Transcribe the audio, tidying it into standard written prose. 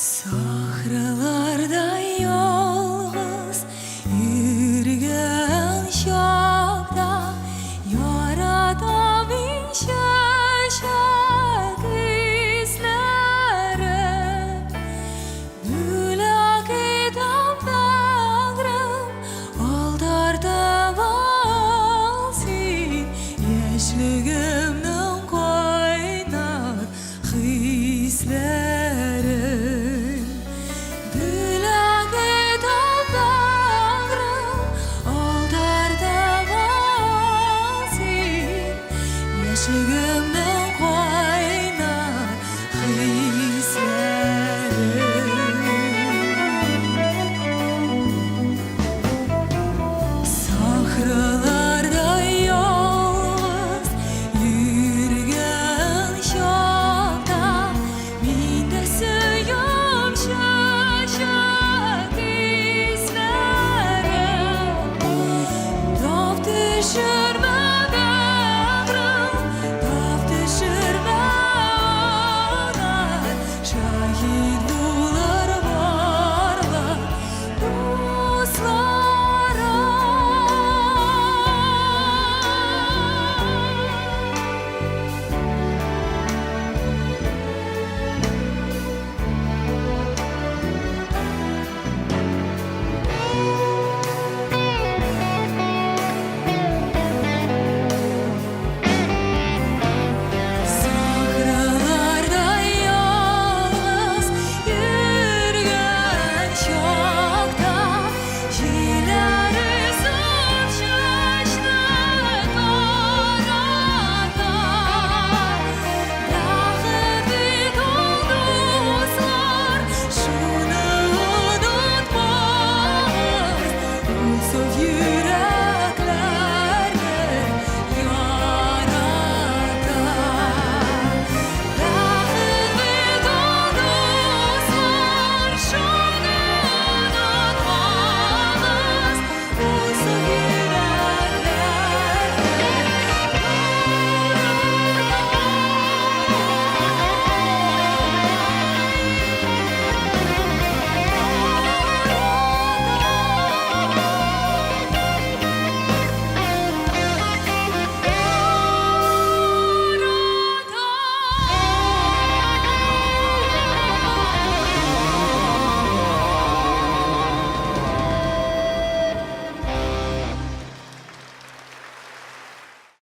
Сахраларда ялгыз йөргән чакта яратам мин чәчәк исләрен. Бүләк итәм тәңрем, ал тартып ал син яшьлегемнең кайнар хисләрен. Бүләк итәм тәңрем, ал тартып ал син яшьлегемнең кайнар хисләрен. Сахраларда ялгыз йөргән чакта мин дә сөям чәчәк исләрен. Тап төшеп